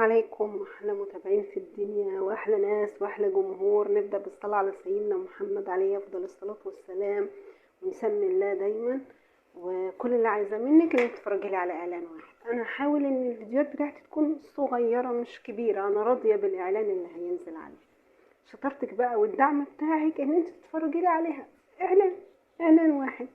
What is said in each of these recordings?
عليكم احلى متابعين في الدنيا واحلى ناس واحلى جمهور. نبدا بالصلاة على سيدنا محمد عليه افضل الصلاة والسلام، ونسمي الله دايما. وكل اللي عايزه منك ان تتفرجي لي على اعلان واحد. انا هحاول ان الفيديوهات بتاعتي تكون صغيرة مش كبيرة، انا راضية بالاعلان اللي هينزل عليه. شطارتك بقى والدعم بتاعك ان انت تتفرجي لي عليها اعلان واحد.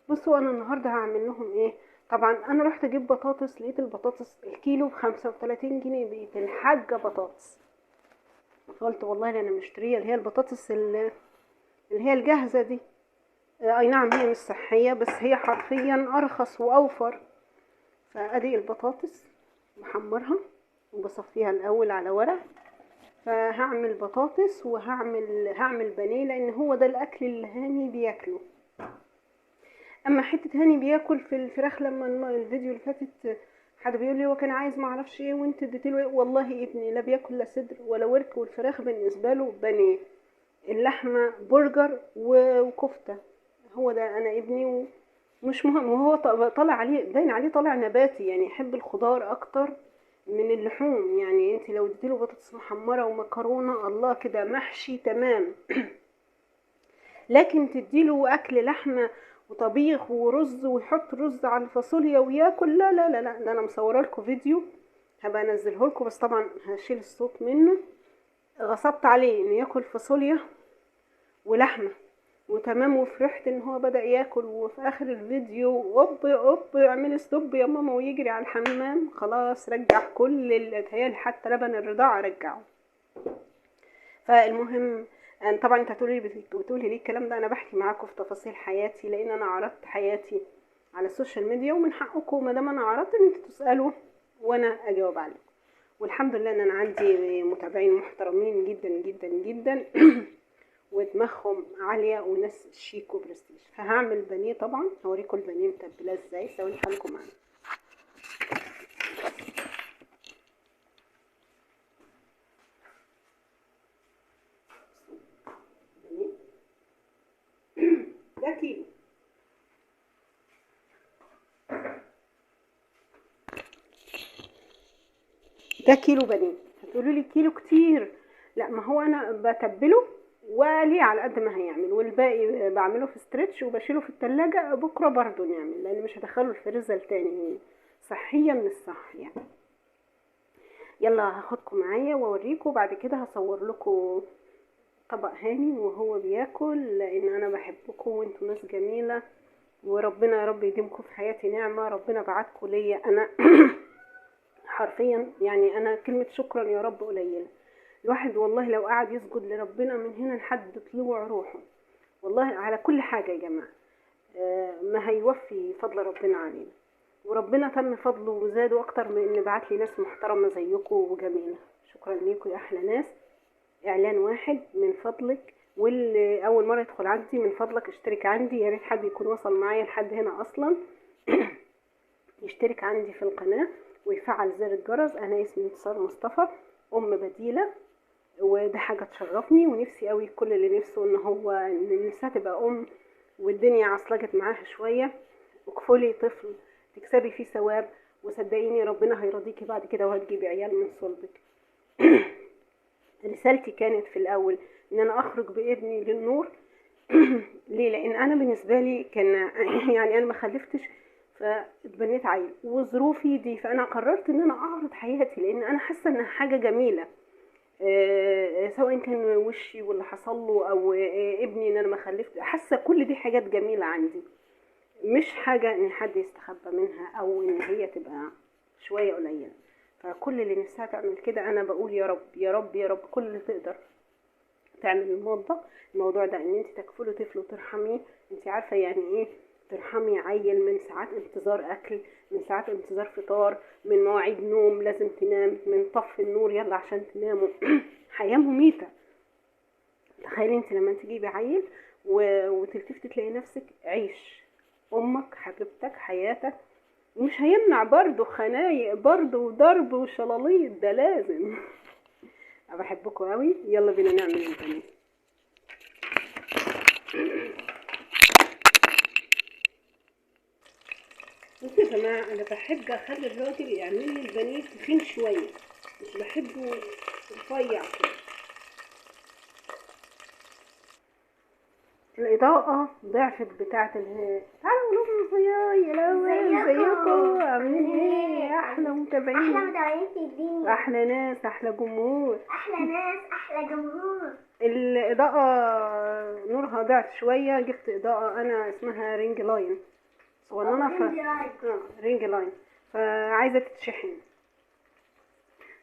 بصوا انا النهارده هعمل لهم ايه. طبعا انا رحت اجيب بطاطس، لقيت البطاطس الكيلو ب35 جنيه، بقيت الحاجة بطاطس. فقلت والله انا مشتريه اللي هي البطاطس اللي هي الجاهزة دي، اي نعم هي مش صحية بس هي حرفيا ارخص واوفر. فادي البطاطس بحمرها وبصفيها الاول على ورق. فهعمل بطاطس وهعمل بانيه، لان هو ده الاكل اللي هاني بياكله. اما حتة هاني بياكل في الفراخ، لما الفيديو اللي فاتت حد بيقول لي هو كان عايز ما اعرفش ايه وانت اديتي له ايه، والله ابني لا بياكل لا صدر ولا ورك، والفراخ بالنسبة له بانيه، اللحمة برجر وكفته. هو ده انا ابني، ومش مهم. وهو طالع عليه، باين عليه طالع نباتي، يعني يحب الخضار اكتر من اللحوم. يعني انت لو اديتي له بطاطس محمرة ومكرونه الله كده محشي تمام، لكن تديله اكل لحمه وطبيخ ورز ويحط رز على الفاصوليا وياكل، لا لا لا لا. ده انا مصوره لكم فيديو هبقى انزله لكم، بس طبعا هشيل الصوت منه. غصبت عليه انه ياكل فاصوليا ولحمه وتمام، وفرحت ان هو بدا ياكل. وفي اخر الفيديو اوب اوب اعملي stop يا ماما، ويجري على الحمام. خلاص رجع كل اللي اتهيألي، حتى لبن الرضاعة رجعه. فالمهم أنا طبعا انت هتقولي بتقولي ليه الكلام ده، انا بحكي معاكم في تفاصيل حياتي، لان انا عرضت حياتي على ال social media، ومن حقكم ما دام انا عرضت ان انتوا تسالوا وانا اجاوب عليكم. والحمد لله ان انا عندي متابعين محترمين جدا جدا جدا ودماغهم عالية وناس شيك وبرستيج. فهعمل بانيه، طبعا هوريكم البانيه متبلاه ازاي، ثواني خليكم معانا. ده كيلو، ده كيلو بانيه. هتقولوا لي كيلو كتير، لا ما هو انا بتبله وليه على قد ما هيعمل، والباقي بعمله في stretch وبشيله في التلاجة، بكره برضو نعمل، لان مش هدخله الفريزر تاني، صحيا مش صح يعني. يلا هاخدكم معايا واوريكم، بعد كده هصور لكم طبق هاني وهو بياكل، لان انا بحبكم وانتوا ناس جميلة، وربنا يا رب يديمكم في حياتي نعمه. ربنا بعتكم ليا انا حرفيا، يعني انا كلمة شكرا يا رب قليله. الواحد والله لو قعد يسجد لربنا من هنا لحد طلوع روحه، والله على كل حاجة يا جماعة ما هيوفي فضل ربنا علينا. وربنا تم فضله وزاده اكتر من ان بعت لي ناس محترمه زيكم وجميلة. شكرا ليكم يا احلى ناس. اعلان واحد من فضلك، واللي اول مرة يدخل عندي من فضلك اشترك عندي، يا ريت حد يكون وصل معايا لحد هنا اصلا يشترك عندي في القناة ويفعل زر الجرس. انا اسمي انتصار مصطفى، ام بديله، وده حاجة تشرفني، ونفسي قوي كل اللي نفسه ان هو ان نفسها تبقى ام والدنيا عصلجت معاها شوية. اكفلي طفل تكسبي فيه ثواب، وصدقيني ربنا هيرضيكي بعد كده وهتجيبي عيال من صلبك. رسالتي كانت في الاول ان انا اخرج بابني للنور. ليه؟ لان انا بالنسبة لي كان يعني انا ما خلفتش فاتبنيت عيل وظروفي دي، فانا قررت ان انا اعرض حياتي، لان انا حاسه انها حاجة جميلة، سواء كان وشي واللي حصل له او ابني ان انا ما خلفت، حاسه كل دي حاجات جميلة عندي، مش حاجة ان حد يستخبى منها او ان هي تبقى شوية قليله. فكل اللي نفسها تعمل كده انا بقول يا رب يا رب يا رب، كل اللي تقدر تعمل الموضوع ده، ان انت تكفلي طفل وترحميه. انت عارفه يعني ايه ترحمي عيل من ساعات انتظار اكل، من ساعات انتظار فطار، من مواعيد نوم لازم تنام، من طفي النور يلا عشان تناموا. حياة مميته. تخيلي انت لما تجيبي عيل وتلتفتي تلاقي نفسك عيش امك حبيبتك حياتك، مش هيمنع برضو خنايق برضو وضرب وشلاليط، ده لازم. انا بحبكم قوي، يلا بينا نعمل البانيه. بصوا يا جماعة، انا بحب اخلي الراجل يعمل لي البانيه تخين شوية، مش بحبه رفيع كده. الإضاءة ضعفت بتاعة تعالوا قولوا لهم يا لهوي، ازيكم عاملين ايه؟ احلى متابعين، احلى متابعين في الدنيا، احلى ناس، احلى جمهور، احلى ناس، احلى جمهور. الإضاءة نورها ضعف شوية، جبت إضاءة أنا اسمها ring light صغننة، ring light، فعايزة تتشحن.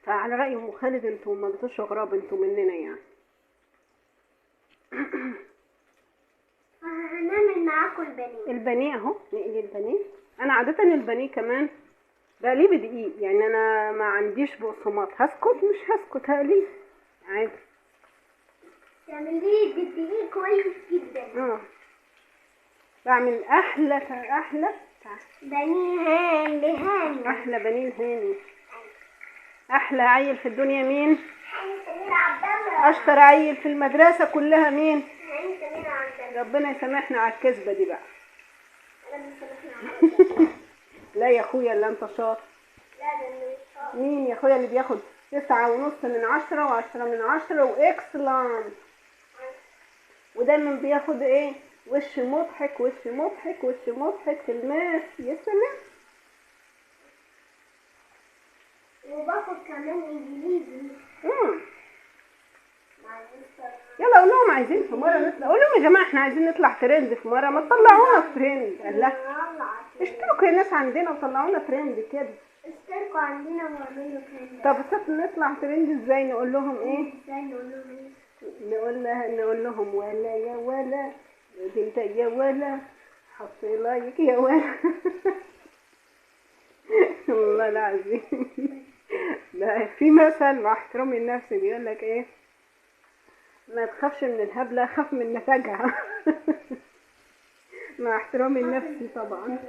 فعلى رأي أم خالد انتوا ما جيتوش غراب، انتوا مننا يعني. هنعمل معاكم البانيه. البانيه اهو، نقلي البانيه. انا عادة البانيه كمان بقليه بدقيق، يعني انا ما عنديش بقسماط. هسكت مش هسكت، هقليه عادي. تعمليه بالدقيق كويس جدا. بعمل احلى احلى بانيه هاني، احلى بانيه هاني. احلى عيل في الدنيا مين؟ هاني سمير عبد الله. اشطر عيل في المدرسة كلها مين؟ هاني سمير عبد الله. ربنا يسامحنا على الكذبة دي بقى. ربنا يسامحنا على الكذبة. لا يا اخويا اللي انت شاطر. لا ده انا مش شاطر. مين يا اخويا اللي بياخد 9.5 من 10 و10 من 10 و excellent، ودايما بياخد ايه؟ وش مضحك، وش مضحك، وش مضحك في ال math. يا سلام. وباخد كمان انجليزي. يلا قول لهم عايزين في مرة نطلع، قول لهم يا جماعة احنا عايزين نطلع ترند في مرة، ما تطلعونا ترند. لا اشتركوا يا ناس عندنا وطلعونا ترند كده. اشتركوا عندنا واعملوا ترند. طب نطلع ترند ازاي؟ نقول لهم ايه؟ ازاي نقول لهم ايه؟ نقول لهم ولا يا ولا بنت يا ولا، حطي like يا ولا. والله العظيم ده في مثل مع احترامي لنفسي بيقول لك ايه؟ ما تخافش من الهبلة، خاف من نتاجها. مع احترامي لنفسي طبعا.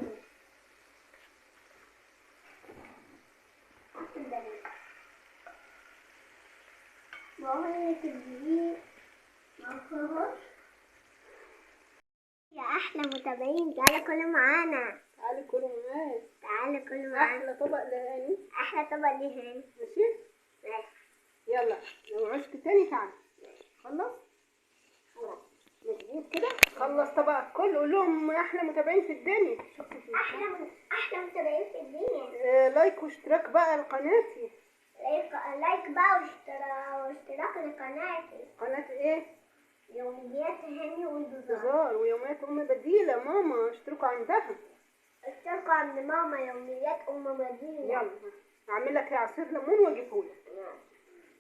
يا احلى متابعين، تعالوا كلوا معانا، تعالوا كلوا معانا، تعالوا كلوا معانا. احلى طبق لهاني، احلى طبق لهاني. ماشي ماشي. يلا لو عوزت تاني تعالى. خلص مظبوط كده، خلص طبقك كله. قول لهم احلى متابعين في الدنيا. احلى متابعين في الدنيا. like واشتراك بقى لقناتي. like بقى واشتراك لقناتي. قناة ايه؟ يوميات هاني والبزار، ويوميات ام بديلة. ماما اشتركوا عندها، اشتركوا عند ماما يوميات ام بديلة. يلا اعمل لك عصير ليمون واجيبه لك.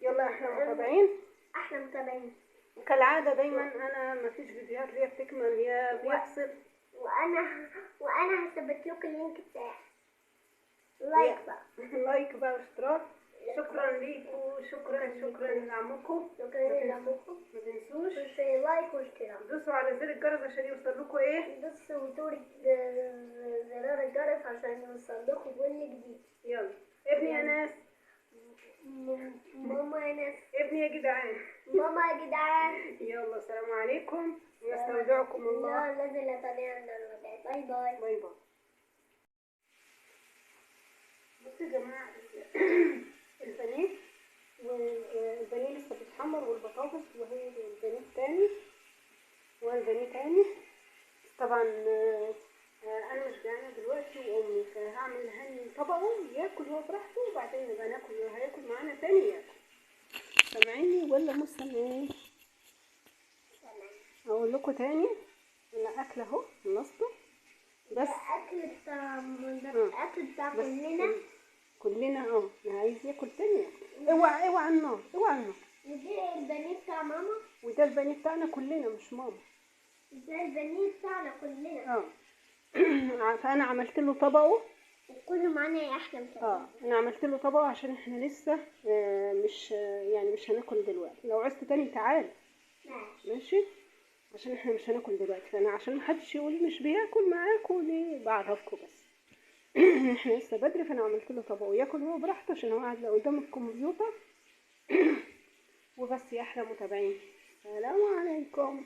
يلا احنا متابعين، احنا متابعين. وكالعادة دايما انا مفيش فيديوهات ليا بتكمل، يا بيحصل. وانا هثبت لكم ال link بتاعي. like بقى، like بقى واشتراك. شكرا ليكم، شكرا شكرا لدعمكم، شكرا لدعمكم. ما تنسوش like واشتراك، دوسوا على زر الجرس عشان يوصل لكم ايه؟ دوسوا زرار الجرس عشان يوصل لكم كل جديد. يلا ابني يا ناس، ماما يا ناس، ابني يا جدعان، ماما يا جدعان. يلا السلام عليكم، ونستودعكم الله الذي لا تضيع الودائع. bye bye، bye bye. بصوا يا جماعة، البانيه والبانيه لسه بيتحمر، والبطاطس، وهي البانيه التاني، والبانيه تاني. طبعا انا مش جعانة دلوقتي وامي، فهعمل هاني طبقه ياكل هو براحته، وبعدين نبقى ناكل، هياكل معانا تاني ياكل. سامعيني ولا مش سامعيني؟ اقول لكم تاني، انا اكل اهو خلصته، بس اكل بتاع الاكل بتاع كلنا كلنا. اللي عايز ياكل تاني ياكل. اوعى اوعى النار، اوعى النار. وده البانيه بتاع ماما، وده البانيه بتاعنا كلنا مش ماما، ده البانيه بتاعنا كلنا. فانا عملت له طبقه، وكله معانا يا احلى متابعين. انا عملت له طبقه عشان احنا لسه مش يعني مش هناكل دلوقتي. لو عوزت تاني تعال، ماشي، عشان احنا مش هناكل دلوقتي. فانا عشان محدش يقول مش بياكل معاكم ليه، بعرفكم بس. احنا لسه بدري، فانا عملت له طبقه ياكل هو براحته عشان هو قاعد قدام الكمبيوتر. وبس يا احلى متابعين، سلام عليكم.